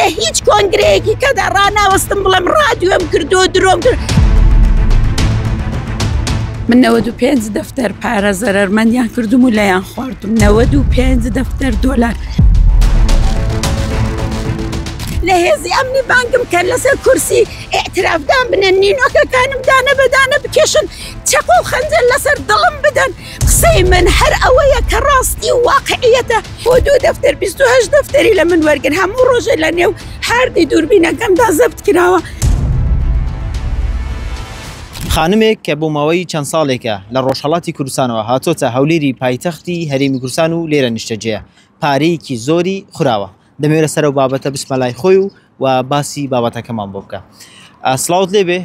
لە هیچ کۆنگرەیەکی کەدا ڕاناوەستم بڵێم ڕادیۆم کردو درۆم کرد. من 95 دەفتەر پارە زەرەرمەندیان کردم و لەیان خواردم 95 دەفتەر دۆلار. لە هێزی ئەمنی بانگم کە لەسەر کورسی ئیعترافدان بنێن نینۆکەکانم دانە بە دانە بکێشن چەقۆ و خەنجەر لەسەر دڵم بدەن قسەی من هەر ئەوەیە کە ڕاستی و واقعیەتە بۆ دوو دەفتەر 28 دەفتەری لە من وەرگر هەموو ڕۆژێ لە نێو هاردی دووربینەکەمدا زەبت کراوە. خانمێک کە بۆ ماوەی چەند ساڵێکە لە ڕۆژهەڵاتی کوردستانەوە هاتۆتە هەولێری پایتەختی هەرێمی کوردستان و لێرە نیشتەجێیە، پارەیەکی زۆری خوراوە. دەمەوێت لەسەر ئەو بابەتە بچمە لای خۆی و و باسی بابەتەکەمان بۆ بکە. سڵاوت لێبێ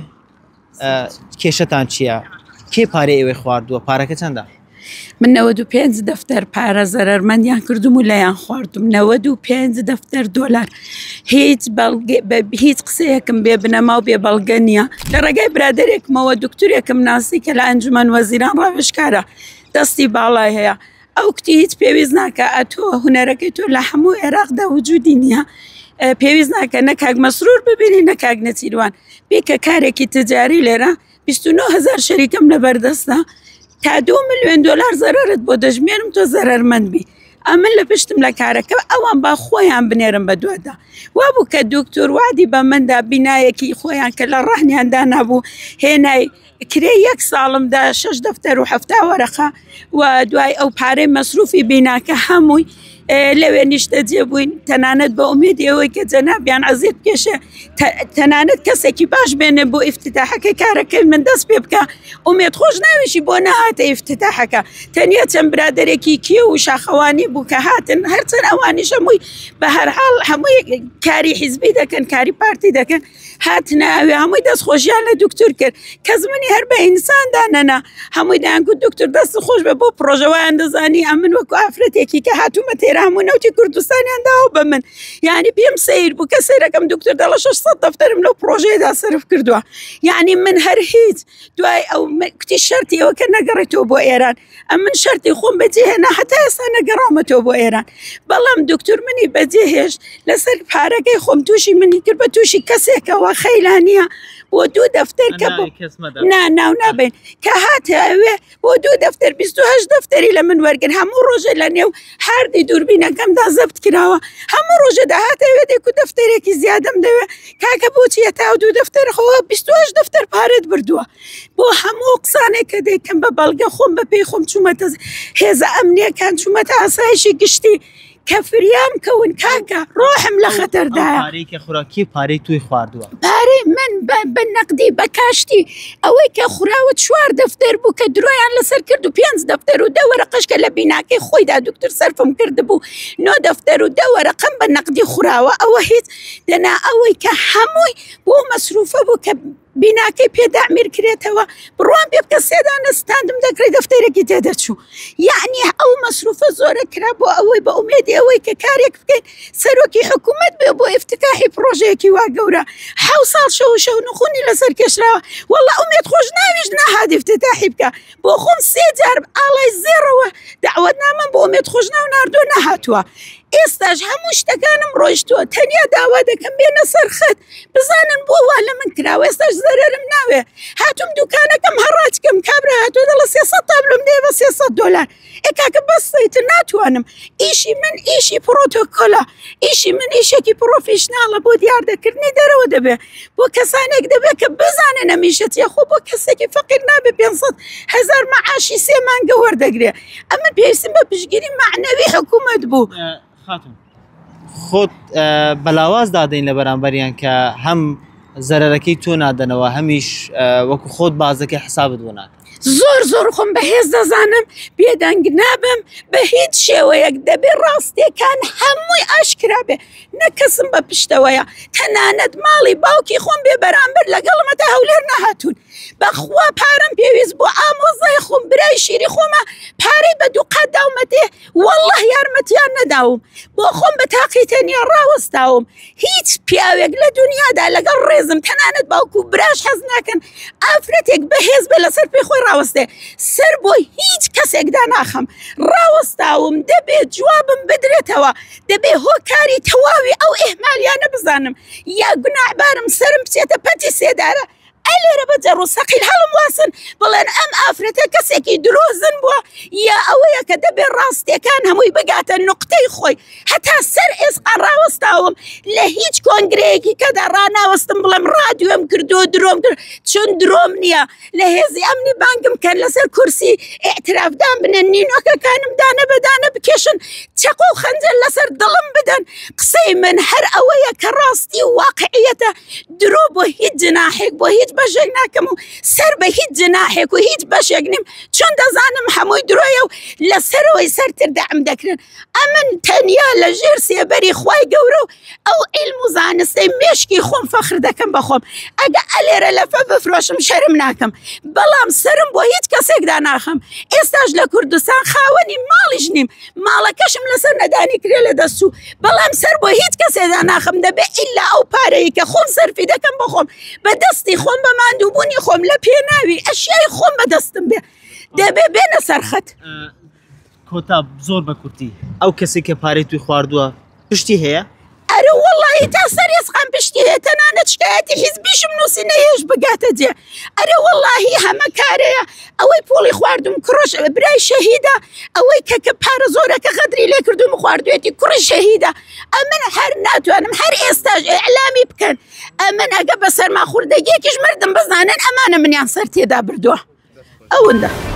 کێشەتان چییە؟ کێ پارەی ئێوەی خواردووە؟ پارەکە چەندە؟ من 95 دەفتەر پارە زەرەرمەندیان کردم و لەیان خواردم 95 دەفتەر دۆلار هیچ بەڵگە هیچ قسەیەکم بێ بنەما و بێ بەڵگە نییە لە ڕێگای برادێکمەوە دکتورێکم ناسی کە لە ئەنجومەن وەزیران ڕاوێژکارە دەستی باڵای هەیە ئەو کتی هیچ پێویست ناکە ئەتۆ هونەرەکەی تۆ لە هەموو عێراقدا وجودی نییە پێویست ناکە نە کاک مەسرور ببینی نە کاک نەچیروان بێکە کارێکی تجاری لێرە 29 هزار شەریکەم لە بەردەستە تا دو میلیۆن دلار زەرەرت بۆ دەژمێرم تۆ زەرەرمەند بی ئەمن لە پشتم لە کارەکە ئەوان با خۆیان بنێرم بە دوادا وابوو کە دکتۆر وادی بە مندا بینایەکی خۆیان کە لە ڕەهنیان دانابوو هێنای کرێی یەک ساڵم دا شەش دەفتەر و 70 وەرەقە و دوای ئەو پارەی مەسروفی بیناکە هەمووی لەوێ نیشتەجێ بووین تەنانەت بە ئومێدی ئەوەی کە جەنابیان ئەزیەت بکێشێ تەنانەت کەسێکی باش بێنێ بۆ ئیفتتاحەکەی کارەکەی من دەست پێ بکە ئومێد خۆش ناویشی بۆ نەهاتە ئیفتتاحەکە تەنیا چەند برادێکی کێ و شاخەوانی بوو کە هاتن هەرچەند ئەوانیش هەمووی بە هەرحاڵ هەمووی کاری حیزبی دەکەن کاری پارتی دەکەن هاتنە ئەوێ هەمووی دەست خۆشیان لە دکتور کرد کەس منی هەر بە ئینسان دانەنا هەمووی دەیانگوت دکتور دەست خۆش بێ بۆ پڕۆژە وایان دەزانی ئەمن وەکو ئافرەتێکی کە هاتوومە تێرە هەموو نەوتی کوردستانیان داوە بە من یعنی پێم سەیر بوو کە سەیرەکەم دکتور دەڵێ 600 دەفتەرم لەو پڕۆژەیەدا سەرف کردووە یعنی من هەر هیچ دوای ئەو کوتی شەرتی ئەوە کە نەگەڕێتەوە بۆ ئێران ئەمن شەرتی خۆم بەجێ هێنا هەتا ئێستا نەگەڕاومەتەوە بۆ ئێران بەڵام دکتور منی بەجێ هێشت لەسەر پارەکەی خۆم تووشی منی کرد بە تووشی کەسێکەوە خەیلانیە بۆ دوو دەفتەر کە بۆ نا ناو نابین کە هاتە ئەوێ بۆ دوو دەفتەر 28 دەفتەری لە من وەرگر هەموو ڕۆژێ لە نێو هاردی دووربینەکەمدا زەبت کراوە هەموو ڕۆژێ داهاتە ئەوێ دێک و دەفتەرێکی زیادەم دەوێ کاکە بۆچی هەتا دوو دەفتەر خۆ 28 دەفتەر پارەت بردووە بۆ هەموو قسانێک کە دەیکەم بە بەڵگە خۆم بە پێی خۆم چوومەتە هێزە ئەمنیەکان چوومەتە ئاسایشی گشتی کە فریام کەون کاکە ڕۆحم لە خەتەردایە. پارەی کە خورا کێ پارەی تۆی خواردووە؟ پارەی من بە نەقدی بە کاشتی ئەوەی کە خوراوە چوار دەفتەر بوو کە درۆیان لەسەر کرد و پێنج دەفتەر و دە وەرەقەش کە لە بیناکەی خۆیدا دکتور سەرفم کردبوو نۆ دەفتەر و دە وەرەقەم بە نەقدی خوراوە ئەوە هیچ دەنا ئەوەی کە هەمووی بۆ مەسروفە بوو کە بیناکەی پێ دامیر کرێتەوە بڕوام پێ بکە سێدانە ستاندم دەکرێت دەفتەرێکی تێدەچوو یعنی ئەو مەسروفە زۆرە کرا بۆ ئەوەی بە ئومێدی ئەوەی کە کارێک بکەین سەرۆکی حکوومەت بێ بۆ ئفتتاحی پرۆژەیەکی وا گەورە حەو ساڵ شەو شەو نخونی لەسەر کێشراوە والله ئومێد خۆش ناویش نەهات ئفتتاحی بکە بۆ خۆم سێ جار ئاڵای زێڕەوە داوەتنامەم بۆ ئومێد خۆشناو ناردووە نەهاتووە ئێستاش هەموو شتەکانم ڕۆیشتووە تەنیا داوا دەکەم بێنە سەر خەت بزانن بۆ وا لە من کراوە ئێستاش زەرەرم ناوێ هاتوم دوکانەکەم هەڕاج کەم کابرا هاتووە دەڵێ 300 تابلۆم دێ بە 300 دۆلار ئێ کاکە بەس ئیتر ناتوانم ئیشی من ئیشی پرۆتۆکۆلە ئیشی من ئیشێکی پرۆفیشناڵە بۆ دیاردەکردنی دەرەوە دەبێ بۆ کەسانێک دەبێت کە بزانن ئەم ئیشە چیە خۆ بۆ کەسێکی فەقیر نابێ 500 هەزار مەعاشی سێ مانگە وەردەگرێ ئەمە پێویستم بە پشتگیری مەعنەوی حکوومەت بوو. خاتون خۆت بەلاواز دادەین لە بەرامبەریان کە هەم زەرەرەکەی تۆ نادەنەوە هەمیش وەکو خۆت بازەکەی حسابت بۆ ناکەن. زۆر زۆر خۆم بەهێز دەزانم بێدەنگ نابم بە هیچ شێوەیەک دەبێ ڕاستیەکان هەمووی ئاشکرا بێ نە کەسم بە پشتەوەیە تەنانەت ماڵی باوکی خۆم بێ بەرامبەر لەگەڵمە تا هەولێر نەهاتوون بەخوا پارەم پێویست بۆ ئامۆزای خۆم برای شیری خۆمە پارەی بە دوو قات داومەتێ والله یارمەتیان نەداوم بۆ خۆم بە تاقی تەنیا ڕاوەستاوم هیچ پیاوێک لە دنیادا لەگەڵ ڕێزم تەنانەت باوک و براش حەز ناکەن ئافرەتێک بەهێز بێ لەسەر پێی خۆی ڕاوەستێ سەر بۆ هیچ کەسێک داناخەم ڕاوەستاوم دەبێت جوابم بدرێتەوە دەبێ هۆکاری تەواوی ئەو ئیهمالیانە بزانم. بزانم یا گوناحبارم سەرم بچێتە پەتی سێدارە ئەلێرە بە جەڕ و سەقیل هەڵم واسن بڵێن ئەم ئافرەتە کەسێکی درۆزن بووە یا ئەوەیە کە دەبێ ڕاستیەکان هەمووی بگاتە نوقتەی خۆی هەتا سەر ئێسقان ڕاوەستاوم لە هیچ کۆنگرەیەکی کەدا ڕاناوەستم بڵێم ڕادوێم کردو درۆم کرد چون درۆم نییە لە هێزی ئەمنی بانگم کەن لەسەر کورسی ئیعترافدان بنێن نینۆکەکانم دانە بە دانە بکێشن چەقۆ و خەنجەر لەسەر دڵم بدەن قسەی من هەر ئەوەیە کە ڕاستی و واقعیەتە درۆ بۆ هیچ جناحێک بۆ هیچ بەشێک ناکەم و سەر بە هیچ جناحێک و هیچ بەشێک نیم چون دەزانم هەمووی درۆیە و لەسەرەوەی سەرتر دەعم دەکرێن ئەمن تەنیا لە ژێر سێبەری خوای گەورە و ئەو عیلم و زانستەی مێشکی خۆم فەخر دەکەم بە خۆم ئەگە ئەلێرە لەفە بفرۆشم شەرم ناکەم بەڵام سەرم بۆ هیچ کەسێک داناخەم ئێستاش لە کوردستان خاوەنی ماڵیش نیم ماڵەکەشم لەسەر نەدانی کرێ لە دەست چوو بەڵام سەر بۆ هیچ کەسێ داناخەم دەبێ ئیلا ئەو پارەی کە خۆم سەرفی دەکەم بە خۆم بە دەستی خۆم بە ماندووبوونی خۆم لە پێناوی ئەشیای خۆم بە دەستم بێ دەبێ بێنە سەرخەت. کۆتا زۆر بە کورتی ئەو کەسێک کە پارەی توی خواردووە پشتی هەیە؟ ئەرە وەڵی تا سەر ئێسقان پشتی هەیە تەنانەت شکایەتی حیزبیشم نووسی نەهێشت بگاتە جێ ئەرە وەڵاهی هەمە کارەیە ئەوەی پۆڵی خواردم کوڕش برای شەهیدە ئەوەی کە کە پارە زۆرەکە غەدری لێ کردوم خواردوێتی کوڕی شەهیدە ئەمن هەر ناتوانم هەر ئێستاش ئیعلامی بکەن ئەمن ئەگە بە سەرماخوردەگیەکیش مردم بزانن ئەمانە منیان سەر تێدا بردووە ئەوەندە.